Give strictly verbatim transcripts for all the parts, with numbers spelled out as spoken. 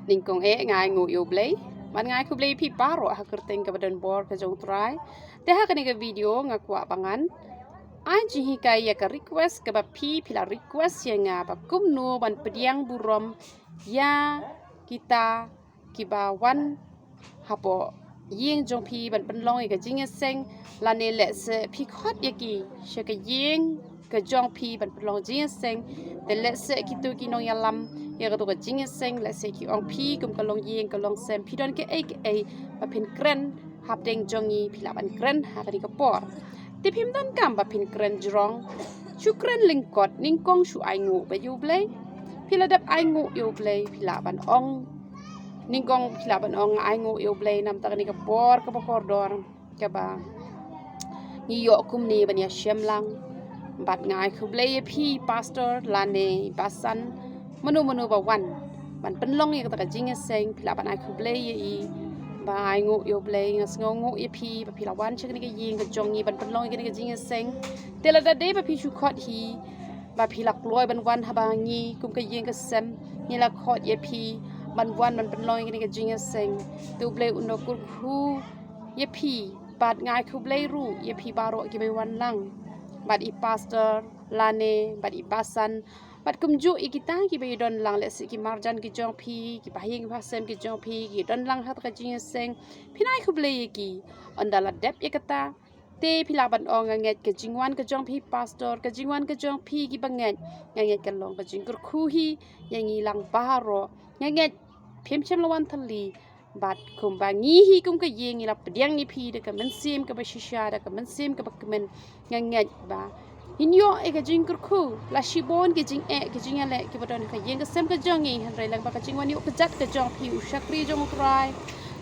Nyngkong eh nga ainguh ïa U Blei. Bad nga ai khublei ïa phi baroh ha ka kyrteng kaba donbor ka jong U Trai. Te ha kane ka video nga kwah ba ngan ai jinghikai ïa ka request kaba phi, phi la request ïa nga ba kumno ban pdiang burom ïa kita kiba wan hapoh ïing jong phi ban pynlong ïa ka jingïaseng, lane lehse phi khot ïa ki sha ka ïing ka jong phi ban pynlong jingïaseng. Te lehse kito ki nongïalam ïa kato ka jingïaseng, lehse ki ong phi kum ka longïing ka longsem, phi don kaei kaei ba phin kren hapdeng jong ngi, phi lah ban kren ha kane ka por. Te phim donkam ba phin kren jrong, shu kren lyngkot, nyngkong shu ainguh beit ïa U Blei. Phi la dep ainguh ïa U Blei, phi lah ban ong, nyngkong phi lah ban ong, nga ainguh ïa U Blei namar kane ka por kaba kordor kaba ngi ïoh kumne ban ïashem lang. Bad nga ai khublei ïa phi pastor lane basan, mano mano ba wan ban pynlong ïa kata ka jingïaseng, phi lah ban ai khublei ïa i. Ba ainguh ïa U Blei, nga sngewnguh ïa phi ba phi la wan sha kane ka ïing ka jong ngi ban pynlong ïa kane ka jingïaseng. Te lada dei ba phi shu khot hi ba phi la kloi ban wan haba ngi kum ka ïing ka sem ngi la khot ïa phi ban wan ban pynlong ïa kane ka jingïaseng, te U Blei un da kyrkhu ïa phi. Bad nga ai khublei ruh ïa phi baroh kiba wan lang, bad i pastor lane bad i basan, bad kumjuh ïa kita kiba ïadon lang, lehse ki marjan ki jong phi, ki bahaïing bahasem ki jong phi ki don lang ha kata ka jingïaseng. Phin ai khublei ïa ki. Ynda la dep ïa kata, te phi lah ban ong, nga ngeit ka jingwan ka jong phi pastor, ka jingwan ka jong phi kiba ngeit, nga ngeit ka long ka jingkyrkhu hi ïa ngi lang baroh. Nga ngeit phim shym la wan thylli, bad kumba ngi hi kum ka ïing ngi la pdiang ïa phi da ka mynsiem kaba shisha, da ka mynsiem kaba kmen. Nga ngeit ba ngin ïoh ïa ka jingkyrkhu, la shibun ki jingeh ki jingïaleh kiba don ha ka ïing ka sem ka jong ngi, hynrei lyngba ka jingwan ïoh kjat ka jong phi, u shakri jong U Trai,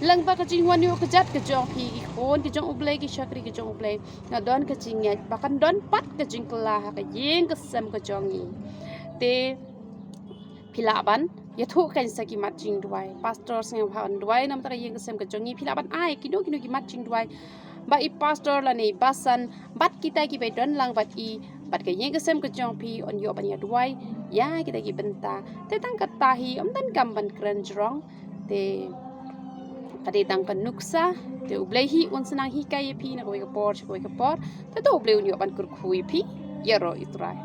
lyngba ka jingwan ïoh kjat ka jong phi, ki khun ki jong U Blei, ki shakri ki jong U Blei, nga don ka jingngeit ba kan don pat ka jingkylla ha ka ïing ka sem ka jong ngi. Te phi lah ban ïathuh kein sa ki mat jingduwai. Pastor, sngewbha duwai namar ka ïing ka sem ka jong ngi. Phi lah ban ai kino kino ki mat jingduwai ba i pastor lane i basan bad kita kiba ïadon lang bad i bad ka ïing ka sem ka jong phi yn ïoh ban ïaduwai ïa kita ki bynta. Te tang kata hi, ym donkam ban kren jrong. Te ka dei tang ka nuksa. Te U Blei hi un sa nang hikai ïa phi na kawei ka por sha kawei ka por. Te to U Blei un ïoh ban kyrkhu ïa phi. Ïaroh ïa U Trai.